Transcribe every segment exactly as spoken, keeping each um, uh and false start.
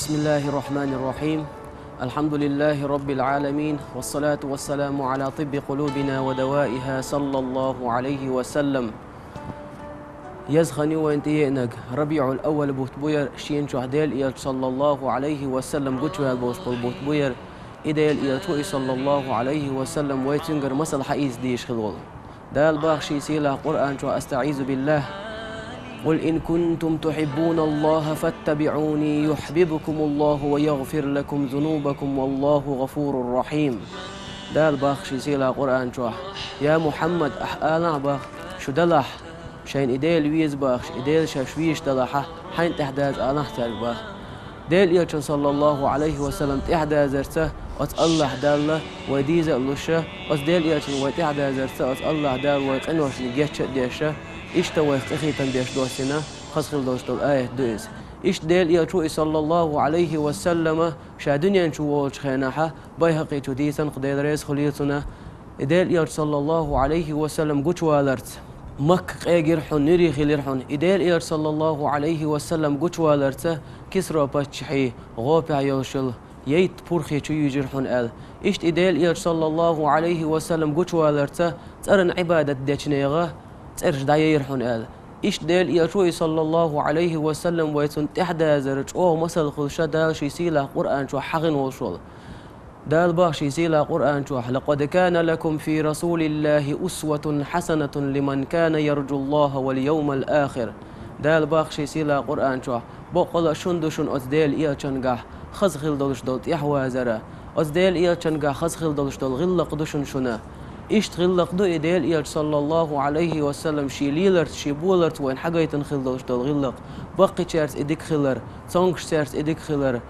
بسم الله الرحمن الرحيم. الحمد لله رب العالمين، والصلاة والسلام على طب قلوبنا ودوائها صلى الله عليه وسلم. Еза хан ю вайн тӀееанарг, РабиӀул-Аввал бутт бу ер, шена чохь Делан Элча, саллаллаху Ӏалайхи ва саллам, гучуваьлла болуш болу бутт бу ер. И Делан Элча ву и, саллаллаху Ӏалайхи ва саллам, вай цуьнгара масал хьаийца дийш хилла волу. Дала боху шен сийлахь Къуръан чохь: أستعيذ بالله. قل إن كنتم تحبون الله فاتبعوني يحببكم الله ويغفر لكم ذنوبكم والله غفور رحيم. Дала боху шен сийлахь Къуръан чохь: «Я Мухьаммад, ахь алахь, боху, шу далахь, шайна и Дела веза бохуш, и Дела шаьш везаш далахьа, хьайна тӀаьхьадаза алахь цаьрга», боху. Делан Элчанна, саллаллаху Ӏалайхи ва саллам, тӀаьхьадазарца оцу АллахӀ Далла вай деза а луш, оцу Делан Элчанна вай тӀаьхьадазарца оцу АллахӀ Дала вай къиношна гечдеш, иштта вайх къинхетам беш доссийна, хаза хилла долуш долу аят ду иза. Иштта Делан Элча ву и, саллаллаху Ӏалайхи ва саллама, ша дуьнен чу волучу хенахьа, Байхьакъи чу дийцина, Дела реза хуьлийла цунна, и Делан Элча, саллаллаху Ӏалайхи ва саллам, гучуваларца, Макка къегира хьуна, нуьри хилира хьуна, и Делан Элча, саллаллаху Ӏалайхи ва саллам, гучуваларца Кисро-паччахьан гӀопехь йолуш йолу яйтта пурхи чу йуьйжира хьуна аьлла. Иштта и Делан Элча, саллаллаху Ӏалайхи ва саллам, гучуваларца цӀарна Ӏибадат дечу нехан цӀераш дӀаяйра хьуна аьлла. Иштта Делан Элча ву и, саллаллаху Ӏалайхи ва саллам, вай цунна тӀаьхьадазар чӀогӀа масал хуьлуш Дала шен сийлахь Къуръан чохь хьахийна волуш волу. Дала боху шен сийлахь Къуръан чохь: لقد كان لكم في رسول الله أسوة حسنة لمن كان يرجو الله واليوم الآخر. Дала боху шен сийлахь Къуръан чохь: баккъала а шуна ду шуна оцу Делан Элчангахь хаза хилла долуш долу тӀаьхьавазар, оцу Делан Элчангахь хаза хилла долуш долу гӀиллакх ду шуна шуна. Иштта гӀиллакх ду и Делан Элча, саллаллаху Ӏалайхи ва саллам, шен леларца, шен боларца вайна хьагайтина хилла долуш долу гӀиллакх. Баккхийчаьрца и дика хилар, цомгушчаьрца и дика хилар,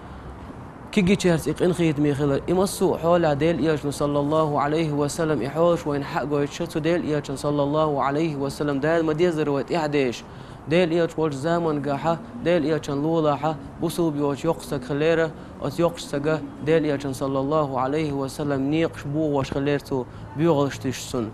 кегийчаьрца и къинхетаме хилар. И массо а хьолехь Делан Элчано, саллаллаху Ӏалайхи ва саллам, и хьолаш вайна хьа а гойтуш, цу Делан Элчанна, саллаллаху Ӏалайхи ва саллам, Дала ма-деззара вай тӀаьхьадезаш. Делан Элча волчу замангахьа, Делан Элчанна лулахьа, бусулба йоцу йоккха стаг хилера, оцу йоккхачу стага Делан Элчанна, саллаллаху Ӏалайхи ва саллам, некъаш бохош хилера цо, боьхалш туьйсуш цунна.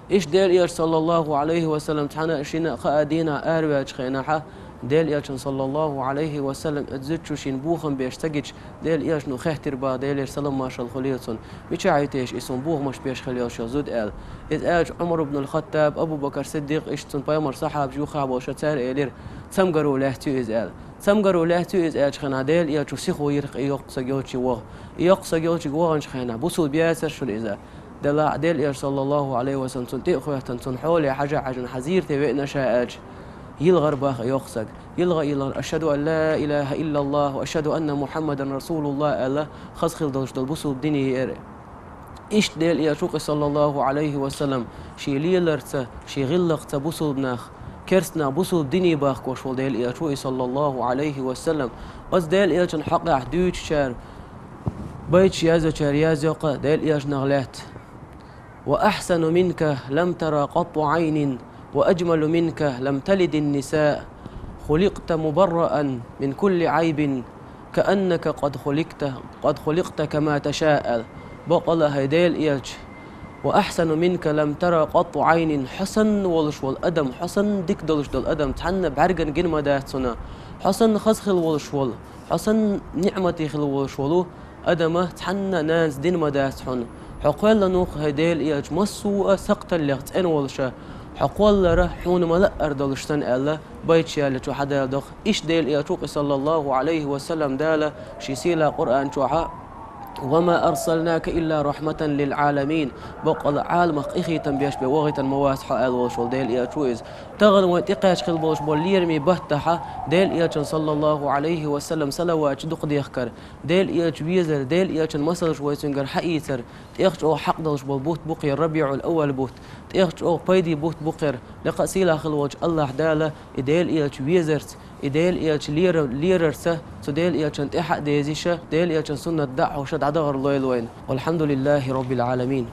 Иштта Делан Элча, саллаллаху Ӏалайхи ва саллам, цхьана а, шина а, кхаа дийнахь араваьллачу хенахьа, Делан Элчанна, саллаллаху Ӏалайхи ва саллам, оцу зудчо шена бохам беш ца гича, Делан Элчано хаьттира боху, Делера салам-маршалла хуьлийла цунна: «Мичахь ю теша и суна бохамаш беш хилла йолуш йолу зуда?» аьлла. Иза аьлча, Ӏумар ибн ал-Хаттаб, Абу Бакр Сиддикъ, иштта цунна пайхамаран сахьабаш юххехь болуш, цара элира: «Цамгаро лаьцна ю иза», аьлла. «Цамгаро лаьцна ю иза», аьллачу хенахь, Делан Элча сихо йира и йоккха стаг йолчу ваха. И йоккха стаг йолчу ваханчу хенахь, бусулба яцара шуна иза. Делахь а Делан Элча, саллаллаху Ӏалайхи ва саллам, цунна тӀе а хоьттина, цунна хьоле хьажа а хьаьжна, хьан зийра те веана ша аьлча, йилхира боху и йоккха стаг. Йилха а йилхина: «Ашхаду ан ла илаха иллаллаху ва ашхаду анна Мухьаммадан расулуллах», аьлла, хаза хилла долуш долу бусулба дине еара. Иштта Делан Элча ву-кх и, саллаллаху Ӏалайхи ва саллам, шен леларца, шен гӀиллакхца бусулба нах, керста нах бусулба дине бахкош волу Делан Элча ву и, саллаллаху Ӏалайхи ва саллам. Оцу Делан Элчан хьокъехь дуьйцучара, байташ язйочара язйо-кх Делан Элчанах лаьцна: «وأحسن منك لم تر قط عين، وأجمل منك لم تلد النساء، خلقت مبرأ من كل عيب، كأنك قد خلقت، قد خلقت كما تشاء». Баккъала а, хӀай Делан Элча, «وأحسن منك لم تر قط عين», хьо санна волуш волу адам, хьо санна дика долуш долу адам цхьанна бӀаьргана гина ма дац хьуна, хьо санна хаза хилла волуш волу, хьо санна ниӀмате хилла волуш волу адама цхьанна нанас дина ма дац хьуна. Хьо кхоьллина ву-кх, хӀай Делан Элча, массо а сакхталлех цӀена волуша, хьо кхоллара хьуна ма-лаъара долуш санна, аьлла, байташ яллачу хьадала доккху. Иштта Делан Элча ву-кх и, саллаллаху Ӏалайхи ва саллам, Дала шен сийлахь Къуръан чохьа: «وما أرسلناك إلا رحمة للعالمين». Баккъала а, Ӏаламах къинхетам беш бен вахийтина ма вац хьо аьлла волуш волу Делан Элча ву иза. Тахана вайн тӀекхаьчна хилла болуш болу лераме баттахьа Делан Элчанна, саллаллаху Ӏалайхи ва саллам, салаваташ дукха дехкар, Делан Элча везар, Делан Элчан масалш вай цуьнгара хьаийцар, тӀех чӀогӀа хьакъ долуш болу бутт бу-кх и РабиӀул-Аввал бутт, тӀех чӀогӀа пайде бутт бу-кх и. Лекха а, сийлахь хилла волчу АллахӀ Дала и Делан Элча везарца, и Делан Элча лера-, лерарца, цу Делан Элчанна тӀаьхьа а дезиша, Делан Элчан суннат дӀа а хьоша дӀадахар лойла вайна. والحمد لله رب العالمين.